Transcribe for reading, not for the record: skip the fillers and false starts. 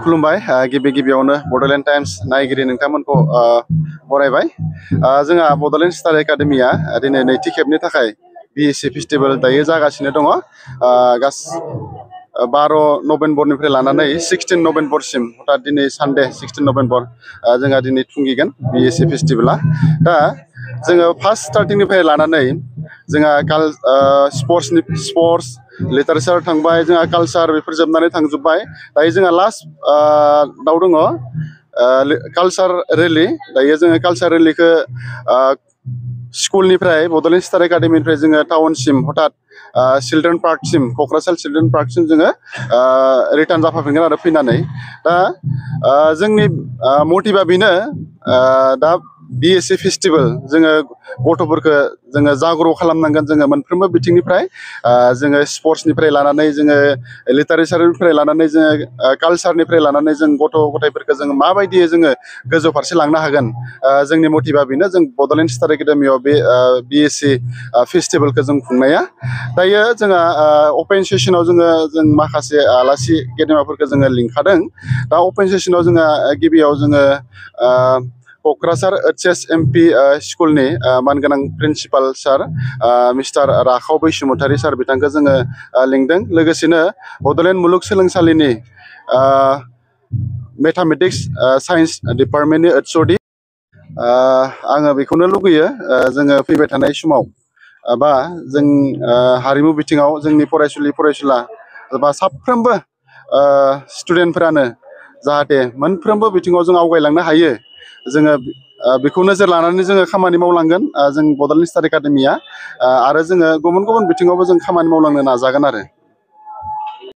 खुलुमबाय गिबि गिबियावनो बड'लेण्ड टाइम्स नायगिरि नोंथांमोनखौ बरायबाय। जोंहा बड'लेण्ड स्टार एकाडेमिया दिनै नैथि खेबनि थाखाय बिएससि फेस्टिभेल दायो जागासिनो दङ। 12 नभेम्बरनिफ्राय लानानै 16 नभेम्बरसिम अर्थात दिनै सानडे 16 नभेम्बर जोंहा दिनै थुंगिगोन बिएससि फेस्टिभेला। दा जोङो फार्स्ट स्टार्टिंनिफ्राय लानानै जोंहा स्पर्ट्स लिटारेचार थांबाय, जोंहा कालचार बेफोर जोबनानै थांजोब्बाय। दायो जोंहा लास्ट दाव दङ कालचार रेलि। दायो जोङो कालचार रेलिखौ स्कुलनिफ्राय बड'लेण्ड स्टार एकाडेमिनिफ्राय जोङो टाउनसिम हथात चिल्ड्रेन पार्कसिम क'क्राझार चिल्ड्रेन पार्कसिम जोङो रिटार्न जाफाफिनगोन आरो फैनानै। दा जोंनि मटिभा बेनो दा बिएससि फेस्टिभेल जोङो गथ'फोरखौ जोङो जाग्र' खालामनांगोन। जोङो मोनफ्रोमबो बिथिंनिफ्राय जोङो स्पर्ट्सनिफ्राय लानानै जोङो लिटारेचारनिफ्राय लानानै जोङो कालचारनिफ्राय लानानै जों गथ' गथायफोरखौ जोङो माबायदि जोङो गोजौ फारसे लांनो हागोन। जोंनि मटिभा बेनो जों बड'लेण्ड स्टार एकाडेमियाव बे बिएससि फेस्टिभेलखौ जों खुंनाया। दायो जोंहा अपेन सेसनाव जों माखासे आलासि गेदेमाफोरखौ जोङो लिंखादों। दा अपेन सेसनाव जोंहा गिबियाव जोङो क'क्राझार HSMP स्कुलनि मानगोनां प्रिन्सिपाल सार मिस्टार राखाव बैसुमतारी सार बिथांखौ जोङो लिंदों। लोगोसेनो बड'लेण्ड मुलुगसोलोंसालिनि मेथामेटिक्स साइन्स डिपार्टमेन्टनि HOD आङो बेखौनो लुगैयो जोङो फैबाय थानाय समाव बा जों हारिमु बिथिङाव जोंनि फरायसुला बा साफ्रोमबो स्टुडेन्टफोरानो जाहाथे मोनफ्रोमबो बिथिङाव जों आवगायलांनो हायो। जोङो बेखौ नोजोर लानानै जोङो खामानि मावलांगोन जों बड'लेण्ड स्टार एकाडेमिया। आरो जोङो गुबुन गुबुन बिथिङावबो जों खामानि मावलांनो नाजागोन आरो।